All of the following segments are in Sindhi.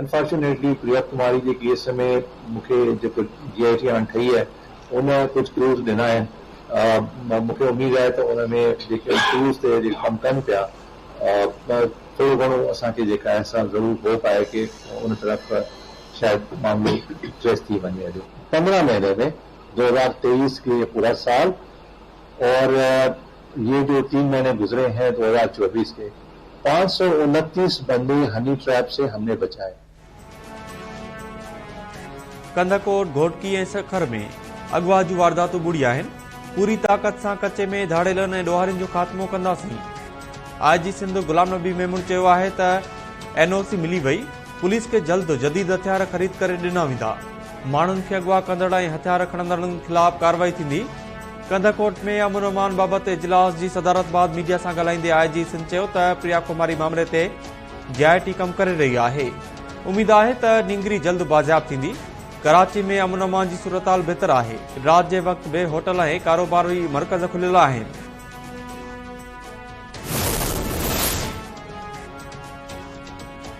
انفارچونيٽلي پريا ڪماري جي ڪيس ۾ مون کي جيڪو جي آء ٽي هاڻ ٺهي آهي ان ڪجهه ڪلوز ڏنا آهن مون کي اميد آهي ته ان ۾ جيڪي ڪلوز تي جيڪي ڪم ڪن پيا ٿورو گهڻو اسان کي جيڪا آهي سا ضرور هوپ آهي ڪي ان طرف شايد معاملو ٽريس ٿي وڃي هليو. 15 مهيني ۾ 2023 ڪي پورا سال اور يي جو تين مهيني گذري هين 2024 ڪي 529 بندي هني ٽريپ سي هم ني بچائي. ڪنڌڪوٽ، گهوٽڪي ۽ سکر ۾ اغوا جون وارداتون ٻڙي آهن، پوري طاقت سان ڪچي ۾ ڌاڙيلن ۽ ڏوهارين جو خاتمو ڪنداسين. آء جي سنڌ غلام نبي ميمڻ چيو آهي ته اين او سي ملي وئي، پوليس کي جلد جديد هٿيار خريد ڪري ڏنا ويندا، ماڻهن کي اغوا ڪندڙ ۽ هٿيار کڻندڙن خلاف ڪارروائي ٿيندي. ڪنڌڪوٽ ۾ امن امان بابت اجلاس جي صدارت بعد ميڊيا سان ڳالهائيندي آء جي سنڌ چيو ته پريا ڪماري مامري تي جي آء ٽي ڪم ڪري رهي آهي، اميد آهي ته نينگري جلد بازياب ٿيندي، ڪراچي ۾ امن امان جي صورتحال بهتر آهي، رات جي وقت به هوٽل ۽ ڪاروباري مرڪز کليل آهن.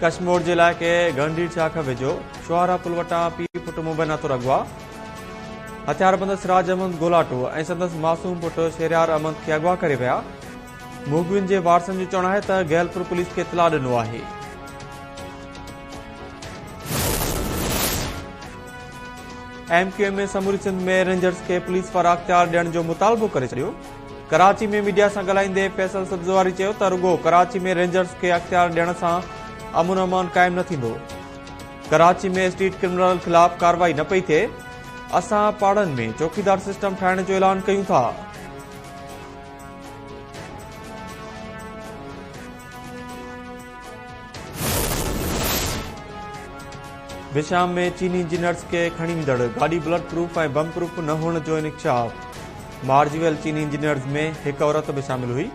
ڪشمور جي علائقي گنڊير شاخ ويجهو شوهارا پل وٽان پيء پٽ مبينا طور اغوا، هٿياربند سراج احمد گولاٽو ۽ سندس معصوم پٽ شهريار احمد کي اغوا ڪري ويا. مغوين جي وارثن جو چوڻ آهي ته گيلپور پوليس کي اطلاع ڏنو آهي. ايم ڪيو ايم سموري سنڌ ۾ رينجرز کي پوليس وارا اختيار ڏيڻ جو مطالبو ڪري ڇڏيو. ڪراچي ۾ ميڊيا سان ڳالهائيندي فيصل سبزواري چيو ته رڳو ڪراچي ۾ رينجرز کي اختيار ڏيڻ سان امن امان قائم نه ٿيندو. ڪراچي ۾ اسٽريٽ ڪرمنل خلاف ڪارروائي نه پئي ٿئي، اسان پاڙن ۾ چوڪيدار سسٽم ٺاهڻ جو اعلان ڪيون ٿا. بشام ۾ چيني انجنيئرز کي کڻي ويندڙ گاڏي بلٽ پروف ۽ بم پروف نه هئڻ جو انڪشاف، مارجي ويل چيني انجنيئرز ۾ هڪ عورت به شامل هئي.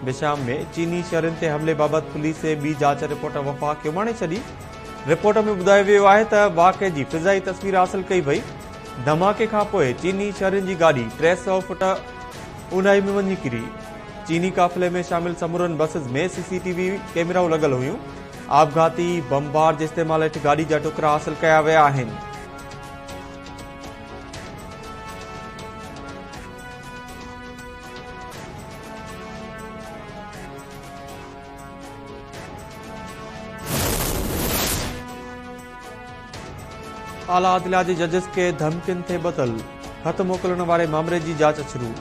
بشام ۾ چيني شهرين تي حملي بابت پوليس ٻي جاچ رپورٽ وفاق کي اماڻي ڇڏي. رپورٽ ۾ ٻڌايو ويو آهي ته واقعي جي فضائي تصوير حاصل ڪئي وئي، ڌماڪي کانپوء چيني شهرين جي گاڏي 300 فٽ اونهائي ۾ وڃي ڪري. چيني قافلي ۾ شامل سمورن بسز ۾ سي سي ٽي وي ڪئميرائون لڳل هيون. آپگهاتي بمبار جي استعمال هيٺ گاڏي جا ٽڪرا حاصل ڪيا ويا آهن. اعليٰ عدليا جي ججز کي ڌمڪين تي ٻڌل خط موڪلڻ واري مامري جي جاچ شروع،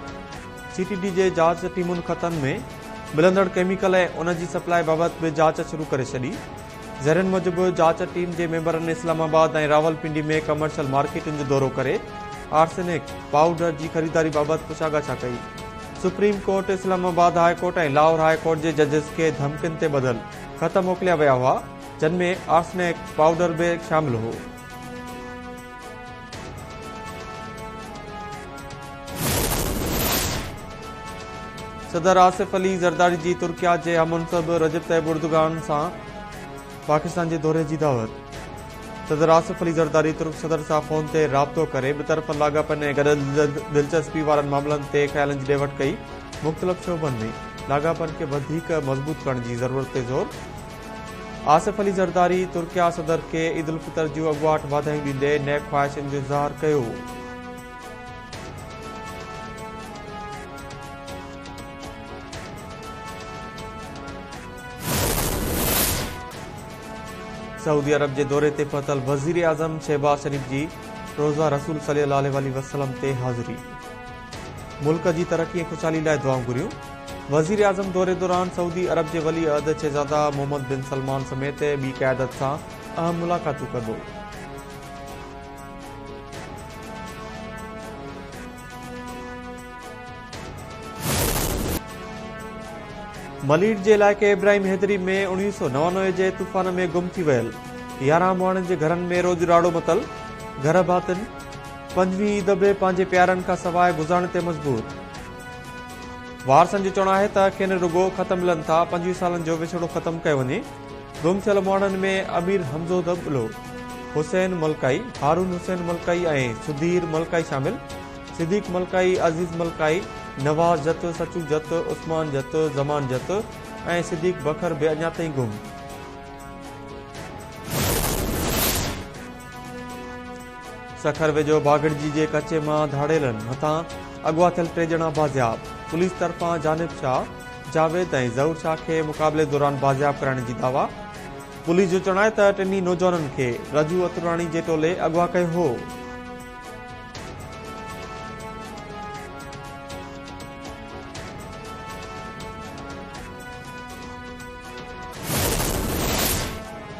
سي ٽي ڊي جي جاچ ٽيمن خطن ۾ ملندڙ ڪيميڪل ۽ ان جي سپلاء بابت به جاچ شروع ڪري ڇڏي. ذريعن موجب جاچ ٽيم جي ميمبرن اسلام آباد ۽ راولپنڊي ۾ ڪمرشل مارڪيٽن جو دورو ڪري آرسينڪ پائوڊر جي خريداري بابت پڇاڳاڇا ڪئي. Supreme court, Islamabad high court ۽ Lahore high court جي ججز کي ڌمڪين تي ٻڌل خط موڪليا ويا هئا، جن ۾ آرسنيڪ پائوڊر به شامل هو. صدر آصف علي زرداري جي ترڪيه جي هم منصب رجب طيب اردگان سان پاڪستان جي دوري جي دعوت. صدر آصف علي زرداري ترڪ صدر سان فون تي رابطو ڪري ٻطرفن لاڳاپن ۽ گڏيل دلچسپي وارن معاملن تي خيالن جي ڏي وٺ ڪئي، مختلف شعبن ۾ لاڳاپن کي وڌيڪ مضبوط ڪرڻ جي ضرورت تي زور. آصف علي زرداري ترڪيه صدر کي عيدالفطر جون اڳواٽ واڌايون ڏيندي نيڪ خواهشن جو اظهار ڪيو. سعودي عرب جي دوري تي پهتل وزيراعظم شهباز شريف جي روضه رسول صلي الله عليه واٰله وسلم تي حاضري، ملڪ جي ترقي ۽ خوشحالي لاء دعائون گهريون. وزيراعظم دوري دوران سعودي عرب جي ولي عهد شهزاده محمد بن سلمان سميت ٻي قيادت سان اهم ملاقاتون ڪندو. ملير جي علائقي ابراهيم حيدري ۾ 1999 جي طوفان ۾ گم ٿي ويل 11 ماڻهن جي گهرن ۾ روڄ راڙو متل، گهر ڀاتين پنجويهين عيد به پنهنجي پيارن کان سواء گذارڻ تي مجبور. وارثن جو چوڻ آهي ته کين رڳو خط ملن ٿا، 25 سالن جو وڇوڙو ختم ڪيو وڃي. گم ٿيل ماڻهن ۾ امير حمزو دٻلو، حسين ملڪائي، هارون حسين ملڪائي ۽ سڌير ملڪائي شامل. صديق ملڪائي، عزيز ملڪائي، نواز جت، سچو جت، عثمان جت، زمان جت ۽ صديق بکر به اڃا تائين گم. سکر ويجهو باگڙجي جي ڪچي مان ڌاڙيلن هٿان اغوا ٿيل ٽي ڄڻا بازياب، پوليس طرفان جانب شاهه، جاويد ۽ ظهور شاهه کي مقابلي دوران بازياب ڪرائڻ جي دعويٰ، پوليس جو چوڻ آهي ته ٽنهي نوجوانن کي رجو عطراڻي جي ٽولي اغوا ڪيو هو.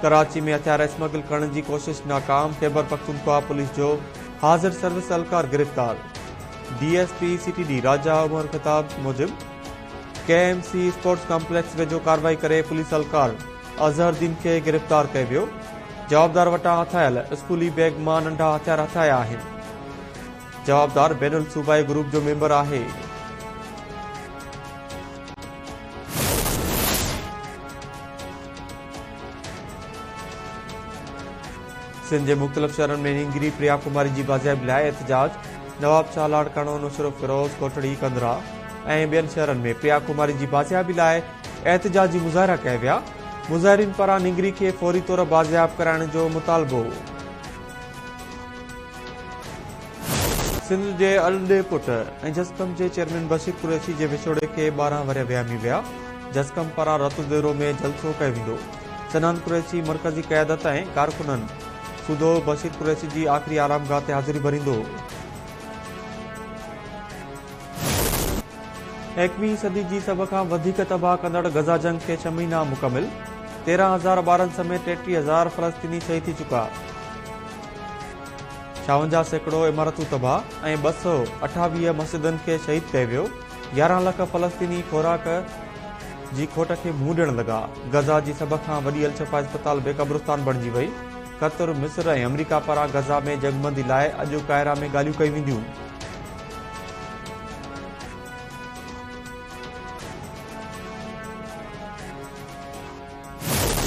ڪراچي ۾ هٿيار اسمگل ڪرڻ جي ڪوشش ناڪام، خيبرپختونخوا پوليس جو حاضر سروس اهلڪار گرفتار، D S P C T D Raja Umar Khattab موجب K M C sports complex ويجهو ڪارروائي ڪري پوليس اهلڪار اظهر الدين کي گرفتار ڪيو ويو، جوابدار وٽان هٿ آيل اسڪولي بيگ مان ننڍا هٿيار هٿ آيا آهن. جوابدار بين الصوبائي گروپ جو ميمبر آهي. سنڌ جي مختلف شهرن ۾ نينگري پريا ڪماري جي بازيابي لاء احتجاج، نوابشاهه، لاڙڪاڻو، نوشهروفيروز، ڪوٽڙي، ڪنڌرا ۽ ٻين شهرن ۾ پريا ڪماري جي بازيابي لاء احتجاجي مظاهرا ڪيا ويا، مظاهرين پاران نينگري کي فوري طور بازياب ڪرائڻ جو مطالبو. سنڌ جي ارڏي پٽ ۽ جسقم جي چيئرمين بشير قريشي جي وڇوڙي کي 12 ورهيه ويامي ويا، جسقم پاران رتوديرو ۾ جلسو ڪيو ويندو، صنعان قريشي مرڪزي قيادت ۽ ڪارڪنن سوڌو بشير قريشي جي آخري آرامگاهه تي حاضري ڀريندو. ايڪويهين صدي جي سڀ کان وڌيڪ تباهه ڪندڙ غزه جنگ کي ڇهه مهينا مڪمل، 13 هزار ٻارن سميت 33 هزار فلسطيني شهيد ٿي چڪا. 56% عمارتون تباهه ۽ 228 مسجدن کي شهيد ڪيو ويو، 11 لک فلسطيني خوراڪ جي کوٽ کي منهن ڏيڻ لڳا، غزه جي سڀ کان وڏي الشفا اسپتال به قبرستان بڻجي وئي، قطر، مصر ۽ آمريڪا پاران غزه ۾ جنگبندي لاء اڄ قاهره ۾ ڳالهيون ڪيون وينديون.